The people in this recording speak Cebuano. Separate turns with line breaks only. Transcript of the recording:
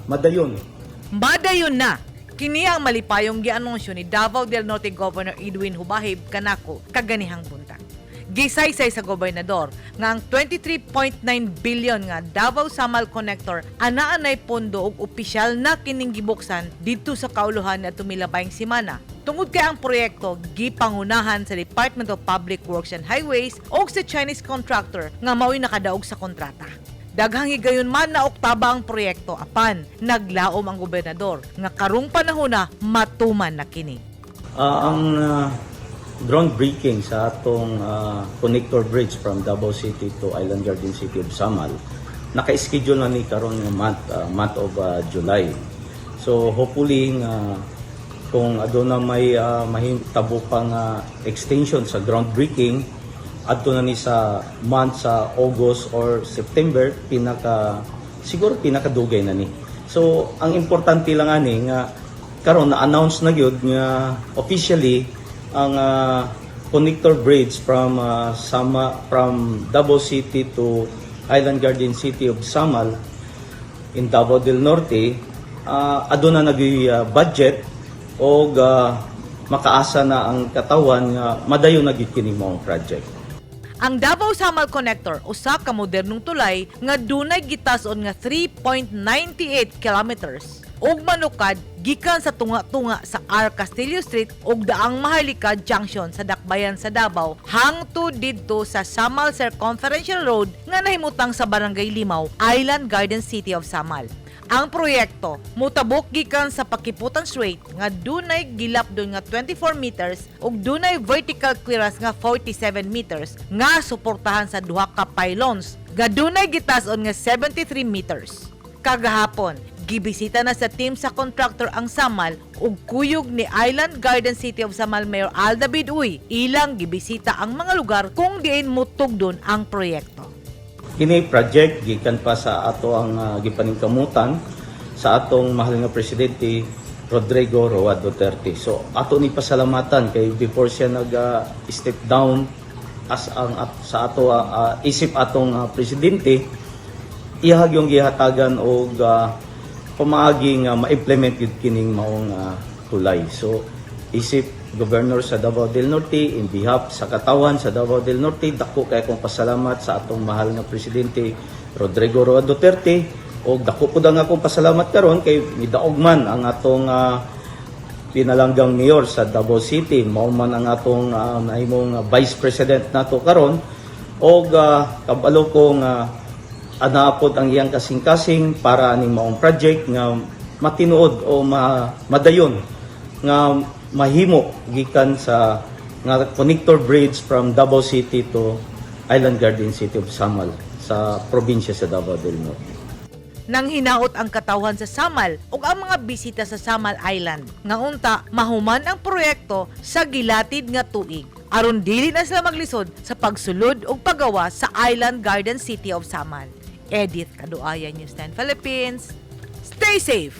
Madayon.
Madayon na! Kini ang malipayong gianunsyo ni Davao del Norte Governor Edwin Jubahib kanako kaganihang buntag. Gisaysay sa gobernador nga ang 23.9 billion nga Davao Samal Connector anaa nay pondo ug opisyal na kining gibuksan didto sa kauluhan na tumilabayng semana. Tungod kay ang proyekto gipangunahan sa Department of Public Works and Highways ug sa Chinese contractor nga mao'y nakadaog sa kontrata. Daghang higayon man na oktaba ang proyekto, apan naglaom ang gobernador nga karong panahon na matuman na kini.
Ang groundbreaking sa atong connector bridge from Davao City to Island Garden City of Samal naka-schedule na ni karon nga month of July. So hopefully nga kung aduna may mahitabo pa nga extension sa groundbreaking, adto na ni sa month sa August or September, pinaka siguro pinakadugay na ni. So ang importante lang ani nga karon na announce na gyud nga officially ang connector bridge from Davao City to Island Garden City of Samal in Davao del Norte, aduna nag budget og makaasa na ang katawan nga madayon na gyud kini maong project.
Ang Davao Samal Connector usa ka modernong tulay nga dunay gitas-on nga 3.98 kilometers ug manukad gikan sa tunga-tunga sa R. Castillo Street ug Daang Maharlika Junction sa Dakbayan sa Davao hangtod didto sa Samal Circumferential Road nga nahimutang sa Barangay Limao, Island Garden City of Samal. Ang proyekto mutabok gikan sa Pakiputan Strait nga dunay gilapdon nga 24 meters ug dunay vertical clearance nga 47 meters nga suportahan sa duha ka pylons nga dunay gitas-on nga 73 meters. Kagahapon, gibisita na sa team sa contractor ang Samal ug kuyog ni Island Garden City of Samal Mayor Al David Uy. Ilang gibisita ang mga lugar kung diin mutugdon ang proyekto.
Kini project gikan pa sa ato ang gipaningkamutan sa atong mahal nga presidente Rodrigo Roa Duterte. So ato ni pasalamatan kay before siya nag step down as ang at, sa ato isip atong presidente, iyahag yung gihatagan og pamaagi nga ma-implement gyud kining maong tulay. So isip Governor sa Davao del Norte, in behalf sa katawan sa Davao del Norte, dako kay akong pasalamat sa atong mahal nga presidente Rodrigo Roa Duterte og dako pud ang akong pasalamat karon kay midaog man ang atong pinalanggang mayor sa Davao City, mao man ang atong nahimong vice president nato karon, og kabalo ko nga ana pod ang iyang kasing-kasing para aning maong project nga matinuod o madayon nga mahimo gikan sa nga connector bridge from Davao City to Island Garden City of Samal sa probinsya sa Davao del Norte.
Nang hinaot ang katawhan sa Samal ug ang mga bisita sa Samal Island nga unta mahuman ang proyekto sa gilatid nga tuig aron dili na sila maglisod sa pagsulod ug paggawa sa Island Garden City of Samal. Edith Kaduaya, News 10 Philippines. Stay safe.